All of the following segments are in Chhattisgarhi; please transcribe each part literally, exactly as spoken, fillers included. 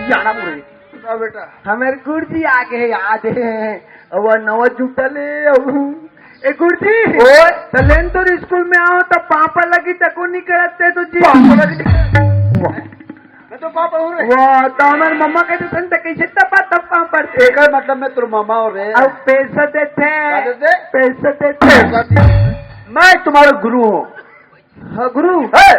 जाना पड़े। हाँ बेटा। हमर गुरुजी आ गे, याद हे। अब नवा जूता ले आऊ। ए गुरुजी, ओए। त लेन तोर स्कूल में आव त पापा लगी तको नहीं करत ते तो जी। पापा लगी। मैं तो पापा हूँ रे। वाह, त हमर मम्मा के तो संत कैसे तपा तब पापा पड़ते। एकर मतलब मैं तोर मम्मा हूँ रे। अब पैसा देते। क्या देते? पैसा देते। पैसा देते। मैं तुम्हारा गुरु हूँ। हाँ, गुरु। ए!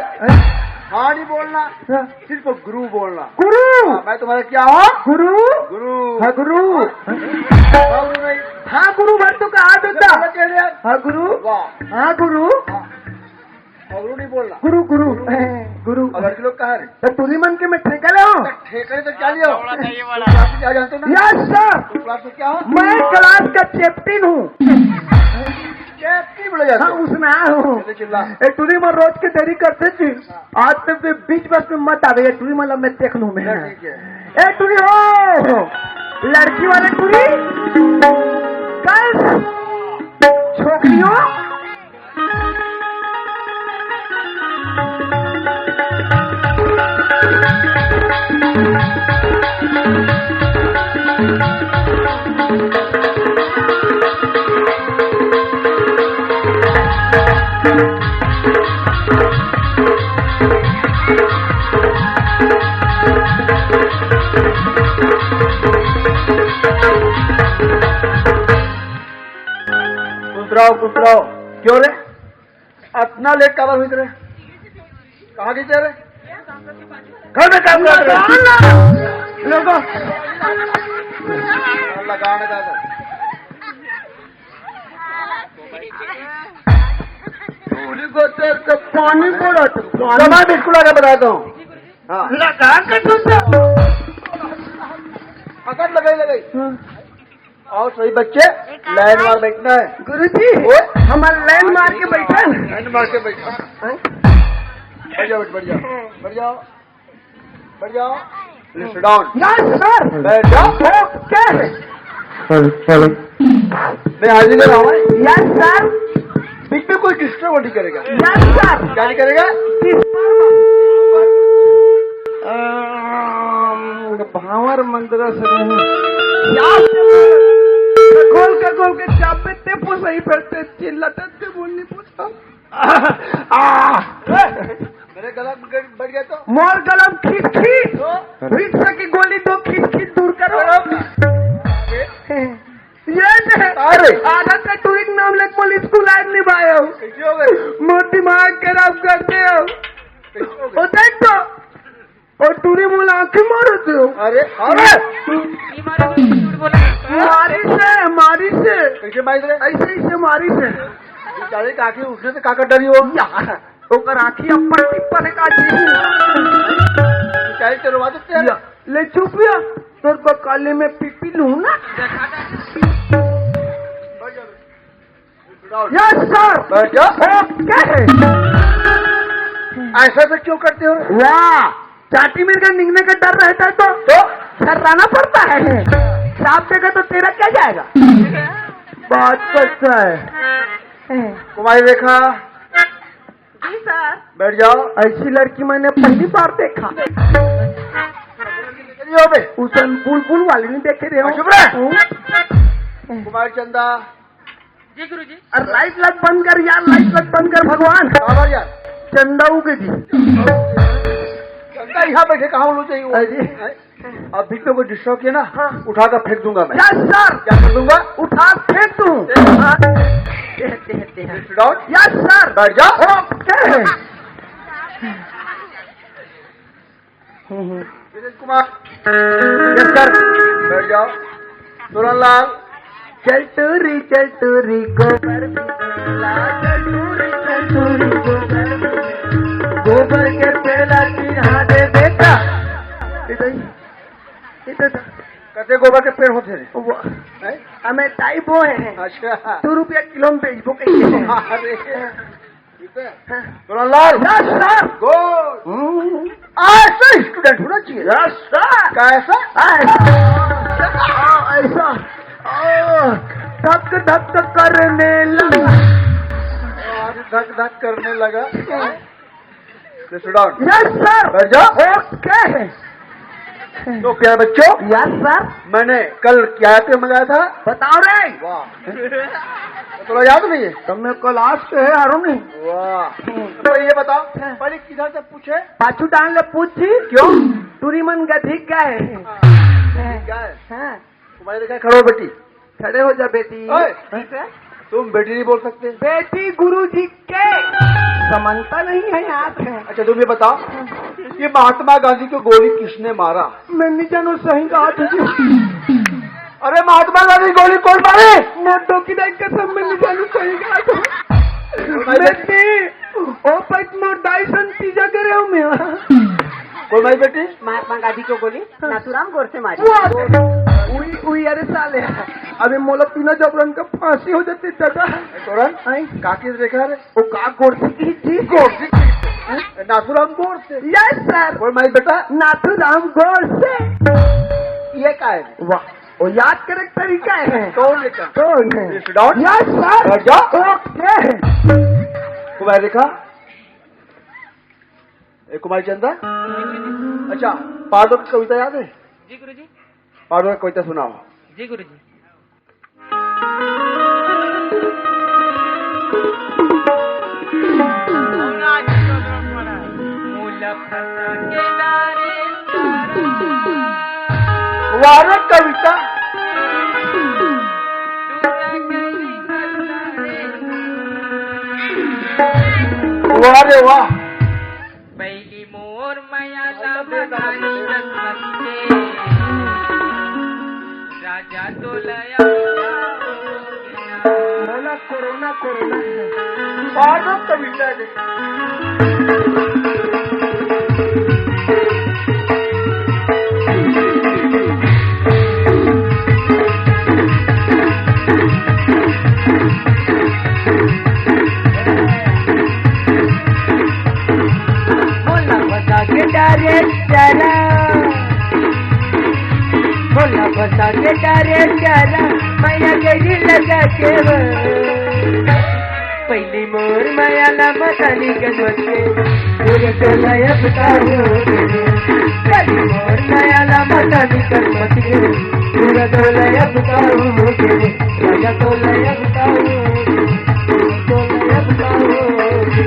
हाँ, नहीं बोलना। हाँ। सिर्फ गुरु बोलना। गुरु। हाँ, मैं तुम्हारा क्या हूँ? गुरु। गुरु। हाँ, गुरु। हाँ, गुरु नहीं। हाँ, गुरु भर तो कहा देता। बोला क्या रे? हाँ, गुरु। वाह। हाँ, गुरु। हाँ। हाँ, गुरु नहीं बोलना। गुरु, गुरु। गुरु। ए, गुरु। अब लड़की लोग कहाँ रे? तो टूरी मन के मैं ठेका ले हूँ। ठेका ले तो क्या लिया? थोड़ा सा ये वाला। तुम क्लास में क्या जानते हो ना? Yes, sir। तुम क्लास में क्या हो? मैं क्लास का कैप्टन हूँ। कैप्टन बोला जाता हाँ, है। उसमें आया हूँ। चले चिल्ला। ए, टूरी मन रोज के देरी करते जी। आज तो फिर बीच बस में मत आ गई, टूरी मन मैं देख लूँ मैं। चल, ठीक है। ए, टूरी हो, लड़की वाले टूरी, गर्ल्स, छोकरियों, खुश रहो, खुश रहो। क्यों रे, अतना लेट काबर हुई रे? कहाँ गई थे रे? घर में काम कर रहे। लगान ना। लगान का था। पूरी गोतर तो पानी पड़ा तो पानी। मैं बिल्कुल आगे बताता हूँ। हाँ। लगा के तू तो। अगर लगाई, लगाई। हाँ। और सभी बच्चे लाइन मार बैठना है। गुरुजी, ओए। हमार लाइन मार के बैठा। लाइन मार के बैठा। हाँ? बढ़िया, बैठ, बढ़िया। बढ़िया। बढ़िया। Sit down। Yes, sir। बैठ जाओ। Okay। Hello, hello. मैं हाजिर कर रहा हूँ। Yes, sir। बीच में कोई डिस्टर्ब नहीं करेगा। Yes, sir। क्या नहीं करेगा? डिस्टर्ब। अम, भांवर मंदिर से नहीं। क्या? खोल के, खोल के चापे ते पोसई फिरते, चिल्लाते ते बोलनी पोसा। आ, आ। मेरे गला में गड़-, बढ़ गया तो? मोर गला में खींच, खींच। तो? भिक्सा की गोली दो, खींच, खींच दूर करो। अरे। ये दे। अरे। आदत का टूरिंग नाम लेके बोल स्कूल आज नहीं पाया हूँ। कैसे हो गए? मोर दिमाग खराब करते हो। कैसे हो गए? वो देख तो। और टूरी मोला आंखें मारत हो। अरे, अरे। मारी से, मारी से। कैसे मारी रे? ऐसे, ऐसे मारी से। बेचारे का आंखें उठने से का कर डरी हो? या, ओकर आंखें अप्पर टिप्पर का जी। बेचारे चलवा देते हैं। या, ले चुप या, तोर बकाले में पीपी लूं ना। Yes, sir। बैठ जाओ। Okay। ऐसा तो क्यों करते हो? वाह, चाटी मिर्गा निगने का डर रहता है तो, तो? शर्राना पड़ता है। सांप देगा तो तेरा क्या जाएगा? बात तो सही है। कुमारी रेखा। जी, sir। बैठ जाओ। ऐसी लड़की मैंने पहली बार देखा। चलिए बे। उसन बुलबुल वाली नहीं देखे रहे हो? चुप रहे। हम्म। कुमारी चंदा। जी गुरुजी। अरे लाइट लग बंद कर यार, लाइट लग बंद कर भगवान। काबर यार? चंदा उगे जी। चंदा यहाँ बैठे कहाँ उलू चाहिए वो? अरे। हैं? अब बीच में कोई डिस्टर्ब किया ना, हाँ। उठा कर फेंक दूंगा मैं। Yes, sir। क्या कर दूंगा? उठा फेंक दूं। ए। हाँ। दे, दे, दे। Sit down। Yes, sir। बैठ जा। Okay। हम्म, हम्म। विनीत कुमार। Yes, sir। बैठ जाओ। सोनल लाल। चल टूरी, चल टूरी, गोबर भी मेला। चल टूरी, चल टूरी, गोबर भी मेला। गोबर के पेला चिन्हा दे बेटा। इधर, इधर। कते गोबर के पेड़ होते रे? वो, हैं? हमें ताई वो है। अच्छा। दो रुपया किलो में बेचबो कैसे? अरे। ठीक है? हाँ। सोनल लाल। Yes, sir। Good। हम्म। ऐसा student होना चाहिए। Yes, sir। कैसा? ऐसा। हाँ, ऐसा। हाँ, धक धक करने लगा। आज धक धक करने लगा। Sit down। Yes, sir। बैठ जाओ। Okay। तो प्यारे बच्चों, यस सर। मैंने कल क्या पे मंगाया था? बताओ रे। वाह, तो थोड़ा याद नहीं है? तो मैं क्लास के है, हारू नहीं। वाह, तो ये बताओ, हाँ। पहले किधर से पूछे? पाछू डाल ले पूछी। क्यों? टूरी मन गधी का है। हाँ, ठीक है। हाँ। तुम्हारे देखा, खड़ो बेटी। खड़े हो जा बेटी। ओए, ठीक है। तुम बेटी नहीं बोल सकते? बेटी गुरुजी के समानता नहीं है यहाँ पे। अच्छा, तुम ये बताओ, ये महात्मा गांधी को गोली किसने मारा? मैं नहीं जानू, सही कहा तुझे। अरे, महात्मा गांधी गोली कौन मारे? मैं तो की कसम, मैं नहीं जानू, सही कहा तू। मैं नहीं, ओ पैक मोर डाइसन तीजा करे हूँ मैं। कोई भाई बेटी? महात्मा गांधी को गोली नाथूराम गोडसे मारी। उई, उई, अरे साले, अबे मोला तीनों जबरन का फांसी हो जाती दादा। तोरन? आई? काकी देखा रे? वो का गोडसे की थी? गोडसे। नाथूराम गोडसे। Yes sir. बोल माई बेटा। नाथूराम गोडसे। ये का है? वाह, वो याद करे तरीका है। कौन लिखा? कौन है? Sit down। Yes sir. बैठ जा। ओके। कुमार देखा? ए, कुमारी चंदा? अच्छा, पाडो की कविता याद है? जी गुरुजी। पाडो की कविता सुनाओ। जी गुरुजी। वाह रे कविता। वाह रे वाह। पहिली मोर मया ला मनानी कसमत के, राजा तोला अब मोला कोरोना, कोरोना। पाडो कविता दे। भोला बता के डायरेक्टर, भोला बता के डायरेक्टर, मैया गई लगा के वो। पहली मोर मया ला मतानी कसमत के, पूरा टोला अब का हो गे। पहली मोर मया ला मतानी कसमत के, पूरा टोला अब का हो गे। राजा टोला अब का हो गे। टोला अब का हो गे।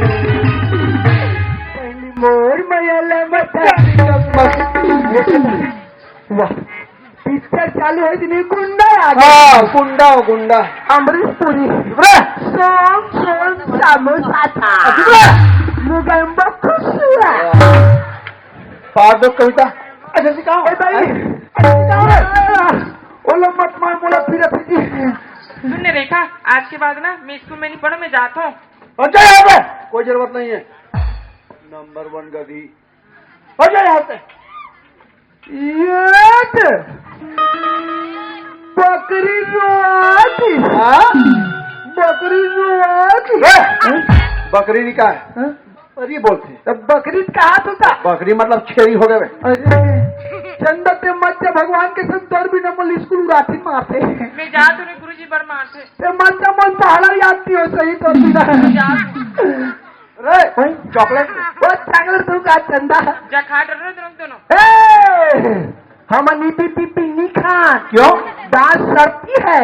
पहली मोर मया ला मतानी कसमत के। वाह, पिक्चर चालू है कि नहीं? गुंडा आ गया। हाँ, गुंडा, गुंडा। अमरीश पुरी। अरे! सोम, सोम, समोसा था। अरे! मुगम्बो खुश हुआ। पाडो कविता। अच्छा, सिखाओ। ए भाई, अच्छा, सिखाओ रे। ओ लो, मत मार, मोला फिर फिर। सुन ने रेखा, आज के बाद ना मैं स्कूल में नहीं पढ़ो, मैं जाता हूँ। अच्छा, यहाँ पे कोई जरूरत नहीं है। नंबर वन गधी। हो जा यहाँ से। ये तो बकरी रोआती। हाँ? बकरी रोआती। ए, बकरी नहीं कहा है। हाँ? अरे बोलते। तो बकरी कहा तो था? बकरी मतलब छेरी हो गए। अरे, चंदा ते मत जा, भगवान के संग तोर भी नमल स्कूल उड़ाती मारते। मैं जा तो नहीं गुरुजी, बर मारते। ते मत जा, मन पहाड़ा याद नहीं हो सही तो बिना। जा। रे, भाई, चॉकलेट। वो चॉकलेट तू का चंदा? जा खा डर रहे तुम दोनों। ए, हम नीति पीपी नहीं खान। क्यों? दांत सड़ती है।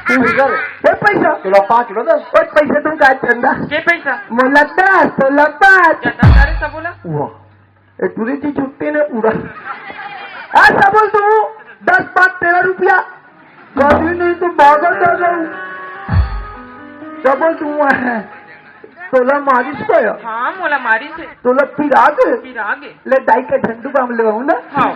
तू इधर। वो पैसा। चलो, पाँच लो, दस। वो पैसा तू का चंदा? के पैसा? मोला दस, तो ला पाँच। जा, जा, जा रे, सब बोला। वाह। ए, टूरी जी जुत्ती ने उड़ा। आ, सबल तू, दस पाँच तेरह रुपया। कभी नहीं तो बाबा जा जाऊ। सबल तू है। तोला मारिस का या? हाँ, मोला मारिस हे। तोला पिरा गे? पिरा गे। ले दाई के झंडू बाम लेवाऊं ना? हाँ।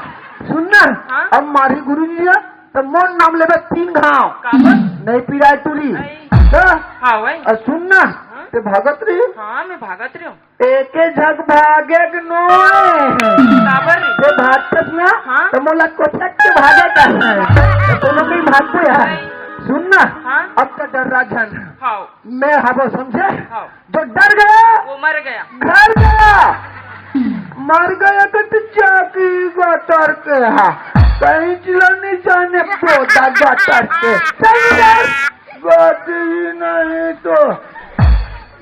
सुन ना, हाँ? अब मारी गुरु जी ना, तो मोर नाम लेबे तीन घाव। काबर? नहीं पिराय टूरी। नहीं। हाँ? हाँ, वही। और सुन ना, हाँ? ते भागत रही। हाँ, मैं भागत रही हूँ। एके झक भागे के नोय। काबर रे? ते भागतस ना, हाँ? तो मोला कोचक के भागे का। तो कोनो नहीं भागबो यार। सुन ना, हाँ? अब तो डर रहा झन। हाँ। मैं हबो समझे? हाँ। जो डर गया, वो मर गया। घर गया। मर गया तो तू जाके गटर के, हाँ। कहीं चिल्ला नहीं जाने पोता गटर के। सही यार, बात ही नहीं तो।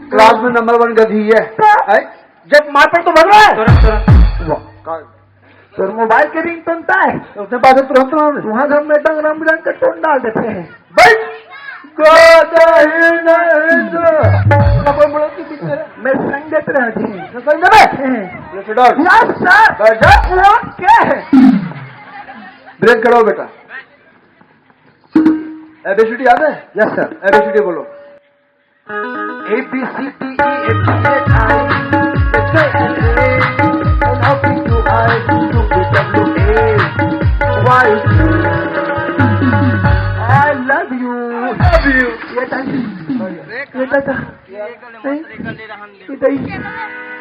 क्लास में नंबर वन गधी है। तो? है? जब मार पड़ तो भग रहा है। तुरंत, तुरंत। वाह, का-, तोर मोबाइल के रिंगटोन तय। उसने बात तुरंत ना। वहाँ घर में डंग रंग बिरंग के टोन डाल देते हैं। बैठ। गाता ही नहीं तो। अपन बोलो कि पीछे। मैं संग देते रहे जी। तो संग दे। ये तो डाल। Yes sir. बैठ जा। ओके। ब्रेक कराओ बेटा। एबीसीडी याद है? Yes sir. एबीसीडी बोलो। A B C D E F G H I J K L M N O P Q R S T U V W X Y Z। I love you। Love you। ये दाई, ये दादा, नहीं, ये दाई।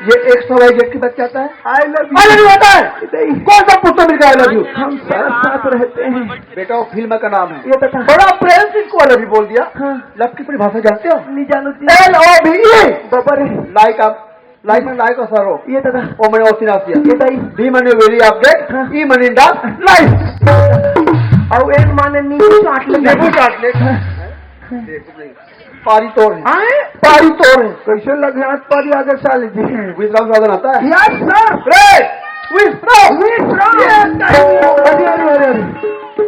ये एक्स और वाई जेड की बात करता है। I love you। I love you होता है। ये दाई। कौन सा पुस्तक मिल गया I love you? हम साथ साथ रहते हैं। बेटा, वो फिल्म का नाम है। ये बता। बड़ा प्रेम से इसको I love you बोल दिया। हाँ। लव की परिभाषा जानते हो? नहीं जानती। L O V E। बाबा रे। लाइक आप, लाइक में लाइक और सरो। ये बता। ओ मैंने ओसिन आसिया। ये दाई। भी मैंने वेली अपडेट। हाँ। ई मैंने इंडा लाइफ। और एन माने नींबू चाट ले। नींबू चाट ले। हाँ। देखो नहीं। पारी तोर है। आए? पारी तोर है। कैसे लगे हाथ पारी आगे साले जी? विश्राम साधन आता है? Yes sir. रे, विश्राम। विश्राम। ये अरे, अरे, अरे, अरे।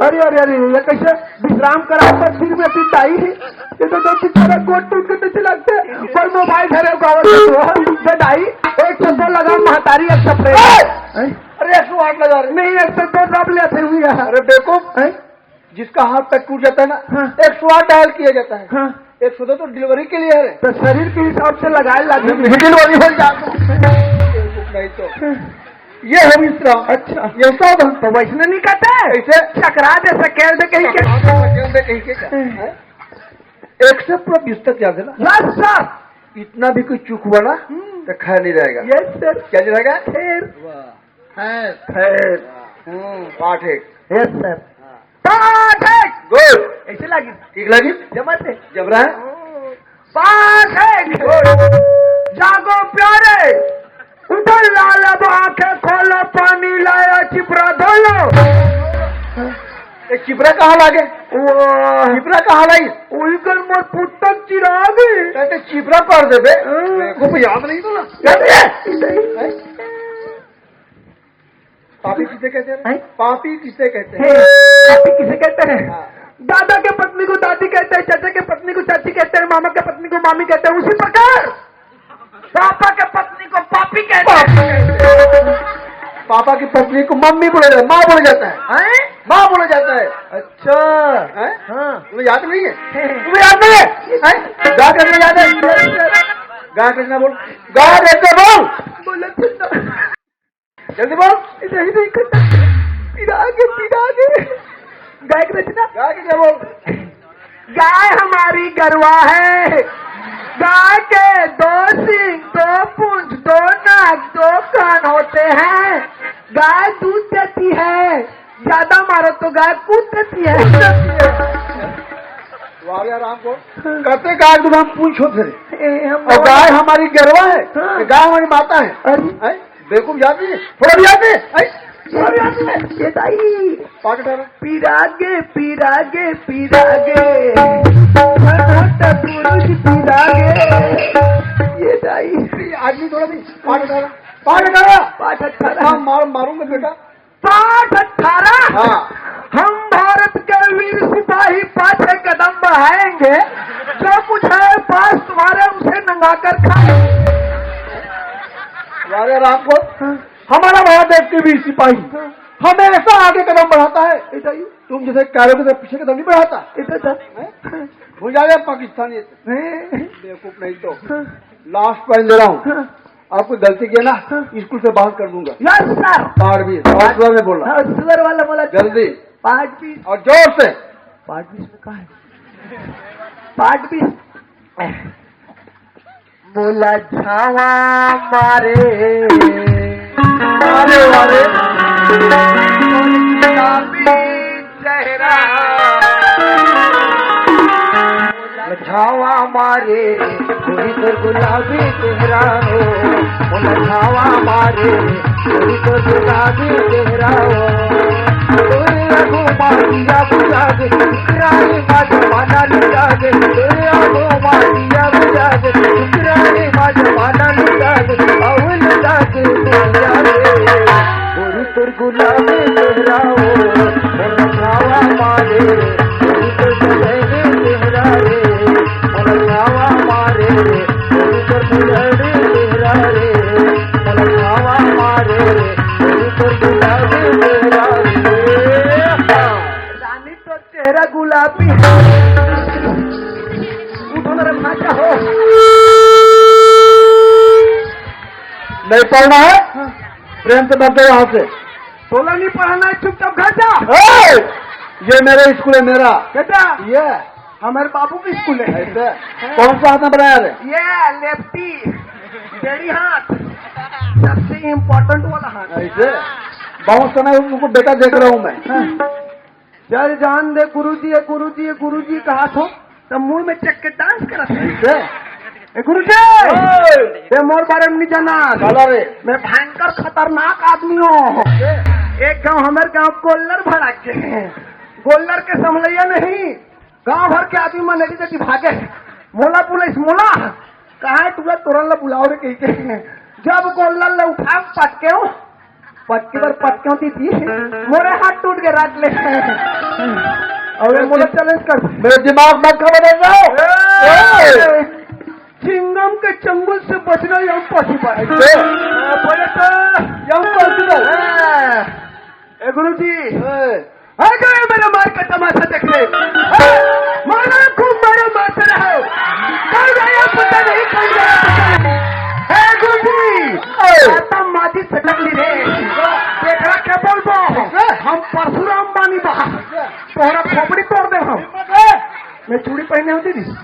अरे, अरे, अरे, ये कैसे विश्राम करा पर सिर में पिटाई? ये तो दो तीन तरह गोट टूट के पीछे लगते हैं। पर मोबाइल धरे गावत है तो, ये दाई, एक चप्पल लगा, महतारी एक चप्पल। ए! हैं? अरे, एक सौ आठ लगा रहे। नहीं, एक सौ दो दाब लेते हुए यार। अरे, बेवकूफ। हैं? जिसका हाथ पैर टूट जाता है ना, हाँ। एक सौ आठ डायल किया जाता है। हाँ। एक सौ दो तो डिलीवरी के लिए है। तो शरीर के हिसाब से लगाए लागे। डिलीवरी हो जाता है। नहीं तो। ये है विश्राम। अच्छा। ये सब हम तो वैसने नहीं कहते। कैसे? चकरा दे, सकेल दे कहीं के। चकरा दे, सकेल दे कहीं के क्या? हैं? एक से पूरा बीस तक याद है ना? Yes sir. इतना भी कोई चूक हुआ ना, हम्म। तो खैर नहीं रहेगा। Yes sir. क्या नहीं रहेगा? खैर। वाह। खैर। खैर। हम्म, पाठ एक। Yes sir. हाँ। पाठ एक। गुड। ऐसे लगी। ठीक लगी? जमा से। जबरा है? पाठ एक। गुड। जागो प्यारे, उठो लाल, अब आंखें खोलो, पानी लाया, चिपरा धो लो। ये चिपरा कहाँ लागे? वो चिपरा कहाँ लाई? वही कर मोर पुस्तक चिराग। कहते चिपरा कर देबे। हाँ। देखो, कोई याद नहीं तो ना। याद नहीं है? नहीं। हैं? पापी किसे कहते हैं? हैं? पापी किसे कहते हैं? हैं, पापी किसे कहते हैं? हाँ। दादा के पत्नी को दादी कहते हैं, चाचा के पत्नी को चाची कहते हैं, मामा के पत्नी को मामी कहते हैं। उसी प्रकार पापा के पत्नी को पापी कहते हैं। पापा की पत्नी को मम्मी बोला जाता है, माँ बोला जाता है। हैं? माँ बोला जाता है। अच्छा। हैं? हाँ। तुम्हें याद नहीं है? हैं। तुम्हें याद नहीं है? हैं? गा के याद है? गा के ना बोल। गा के बोल। बोला तो। जल्दी बोल। नहीं, नहीं करता। पिरागे, पिरागे। गाय की रचना। गाय की क्या बोल? गाय हमारी गरवा है। गाय के दो सींग, दो पूंछ, दो नाक, दो कान होते हैं। गाय दूध देती है, ज्यादा मारो तो गाय कूद देती है। वाह यार, राम को कहते गाय दूध हम पूंछ होते हैं। ए, हम और गाय हमारी गरवा है, हाँ। गाय हमारी माता है। अरे। हैं? बेवकूफ जाती है, थोड़ा भी जाती है। आई, थोड़ा भी जाती है। ये दाई। पाठ अठारह। पिरागे, पिरागे, पिरागे। मोटा पुरुष पिरागे। ये दाई। ये आदमी थोड़ा भी। पाठ अठारह। पाठ अठारह। पाठ अठारह। हाँ, मार, मारूंगा बेटा। पाठ अठारह। हाँ। हम भारत के वीर सिपाही पाछे कदम बढ़ाएंगे, जो कुछ है पास तुम्हारे उसे नंगा कर खाएंगे। वारे राम को। हाँ। हमारा भारत देश के वीर सिपाही हाँ। हमेशा आगे कदम बढ़ाता है। इधर ही। तुम जैसे कायरों की तरह पीछे कदम नहीं बढ़ाता। इधर था। हैं? भूल जाओ यार पाकिस्तानी। हैं? बेवकूफ नहीं तो। हाँ। लास्ट पॉइंट दे रहा हूँ। हाँ। आपको गलती किया ना, हाँ। स्कूल से बाहर कर दूंगा। Yes sir. पाठ भी, और सुअर में बोला। हाँ, सुअर वाला बोला। जल्दी। पाठ भी। और जोर से। पाठ भी इसमें कहाँ है? पाठ भी। बोला छावा मारे। अरे, अरे। गुलाबी चेहरा। छावा मारे, गोरी तोर गुलाबी चेहरा हो। मोला छावा मारे, गोरी तोर गुलाबी चेहरा हो। तोरे आगू माटिया बुझा दे, रानी मा जमाना लुटा दे। तोरे आगू माटिया बुझा दे, रानी मा जमाना लुटा दे। अउ लुटा दे दुनिया रे। गोरी तोर गुलाबी अच्छा हो। नहीं पढ़ना है? हाँ। प्रेम से मत जाओ यहाँ से। तोला नहीं पढ़ना है, चुपचाप घर जा। ए! ये मेरा स्कूल है, मेरा। बेटा, ये हमारे बाबू की स्कूल है। ऐसे? हाँ। कौन सा हाथ में बनाया रे? ये लेफ्टी, डेढ़ी हाथ, सबसे इम्पोर्टेंट वाला हाथ। ऐसे? बहुत समय उनको बेटा देख रहा हूँ मैं। हाँ। चल जान दे गुरुजी, ये गुरुजी, ये गुरुजी कहा थो, तब मुंह में चेक के डांस करत है। ऐसे? ए गुरुजी, ओए! ते मोर बारे में नहीं जाना। काला रे। मैं भयंकर खतरनाक आदमी हूँ। एक गांव, हमारे गांव गोल्लर भड़क गए। गोल्लर के संभलैया नहीं, गांव भर के आदमी मन नदी तक भागे। मोला पुलिस, मोला कहा है, "तुला तोरन ला बुलाओ रे," कही के। जब गोल्लर ला उठा पटके हो, पटकी बर पटकी होती थी, मोरे हाथ टूट के रख ले। और ये मोला चैलेंज कर। मेरे दिमाग मत खराब कर रहे हो। ए! ए! चिंगम के चंगुल से बचना impossible। ए! बोले तो impossible। ए! ए गुरुजी, ए! आ गए मेरा मार का तमाशा देखने। ए! मारा खूब मारा, मारते रहो। कौन आया पता नहीं, कौन आया पता नहीं। ए गुरुजी, ए! आता माजी सटक ली रे। देख रहा क्या बोल दो। हम परशुराम बानी बा। तोहरा खोपड़ी तोड़ दे हम। मैं चूड़ी पहने होती थी।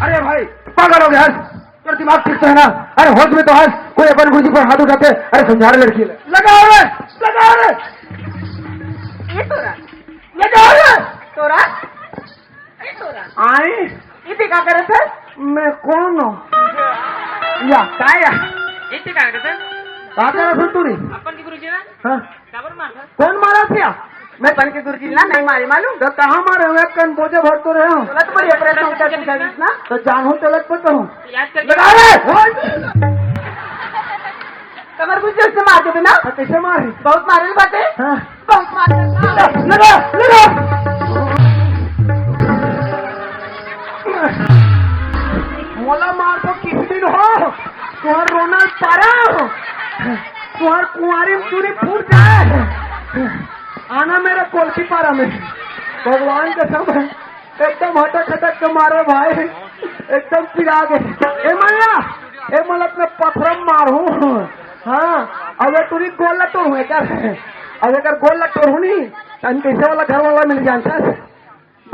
अरे भाई, पागल हो गया है? तेरा दिमाग ठीक तो है ना? अरे होश में तो है? कोई अपन गुरुजी पर हाथ उठाते, अरे समझा रे लड़की ले। लगाओ रे, लगाओ रे। ये तोरा। लगाओ रे। तोरा? ये तोरा। आई? ये ते का करत है? मैं कौन हूँ? या, का या? ये ते का करत है? का करत है तू रे? अपन के गुरुजी ना? हाँ। काबर मारत? कौन मारत हे? मैं अपन के गुरुजी ला नहीं मारे मालूम। तो कहाँ मारे हुए? कन बोझे भर तो रहे हो। गलत बोलिए, प्रश्न उठा पूछा जिस ना। तो जानू तो लग पता हूँ। याद करके लगा ले। कमर बुझे उसने मार देबे ना। तो कैसे मारी? बहुत मारे बाटे। हाँ। बहुत मारे ना। लगा, लगा। मोला मार तो किस दिन हो? तुम्हार रोना पारा हो? तुम्हार कुंवारी में चूरी फूट जाए। आना मेरा कोलकी पारा में। भगवान कसम है, एकदम हटक हटक के मारो भाई, एकदम पिरा गए। ए मल्ला, ए मल्ला, मैं पथरम मारू। हाँ, अब ये टूरी गोल ला तोड़ू एकर, अब एकर गोल ला तोड़ू नहीं, तन कैसे वाला घर वाला मिल जानता है।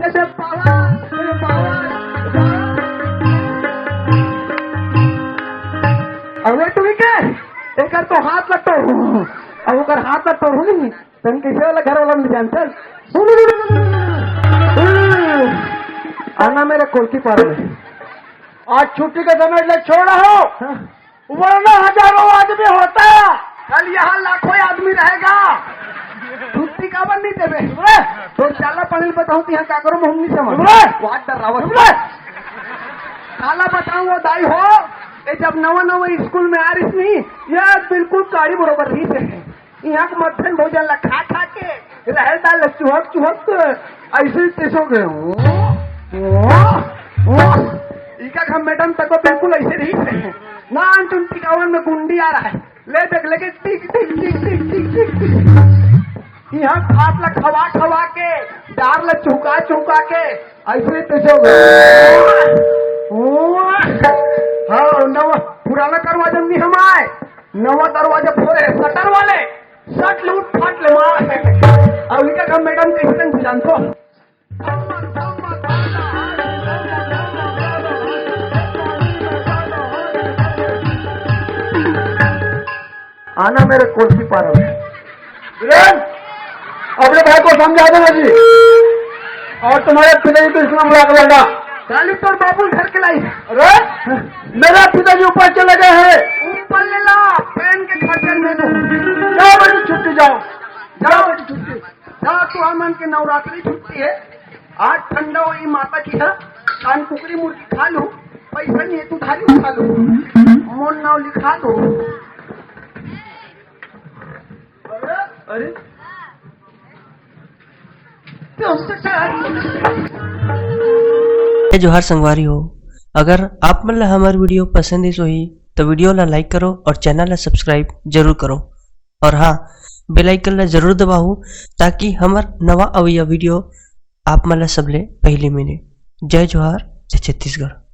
जैसे पावा, जैसे पावा। अरे टूरी के, एकर तो हाथ ला तोड़ू, अब ओकर हाथ ला तोड़ू नहीं। तन कैसे वाला घर वाला मिल जाए, चल। आना मेरे कोलकी पार में। आज छुट्टी का समय ले छोड़ा हो, हाँ। वरना हजारों आदमी होता। कल यहाँ लाखों आदमी रहेगा। छुट्टी काबर नहीं देवे? अरे! तो चाला पानी बताऊं तो यहाँ का करो, हम नहीं समझ। अरे! वाट डरावत। अरे! चाला बताऊं वो दाई हो, ये जब नवा नवा स्कूल में आ रही थी, ये बिल्कुल काड़ी बरोबर रही थे। यहाँ के मध्यान्ह भोजन ला खा खा के, रहर दाल ला चुहक चुहक के, ऐसे ही तैसो गए। ओ, ओ, ओ। इका का मैडम तको बिल्कुल ऐसे नहीं है। ना अंतुन टिकावन में गुंडी आ रहा है। ले देख, लेके टिक, टिक, टिक। यहाँ भात ला खवा खवा के, दार ला चुहका चुहका के, ऐसे ही तैसो गए। ओ, हाँ, नवा, पुराना दरवाजा में नहीं हम आए। नवा दरवाजा फोड़े, शटर वाले, शट लूट फाट ले मार। अब इनका काम मैडम कैसे नहीं जानतो। आना मेरे कोठी पार में। वीरेन, अपने भाई को समझा देना जी। और तुम्हारे पिताजी को इसमें बुला के लाना। काली तोर बाबू घर के लाई। अरे, मेरा पिताजी ऊपर चले गए हैं। ऊपर ले ला, पेन के खर्चे में दो। जाओ बेटी, छुट्टी जाओ। जाओ बेटी, छुट्टी। जा, तू हमन के नवरात्रि छुट्टी है। आज ठंडा होई माता की है। कान कुकरी मुर्गी खा लू। नहीं, तू धारी उठा लो, मोर नाव लिखा दो। अरे, जय जोहार संगवारी हो। अगर आप मन ला हमर वीडियो पसंद आइस होही तो वीडियो ला लाइक करो और चैनल ला सब्सक्राइब जरूर करो। और हाँ, बेल आइकन ला जरूर दबाहू, ताकि हमर नवा अवइया वीडियो आप मन ला सबले पहली मिले। जय जोहार, जय छत्तीसगढ़।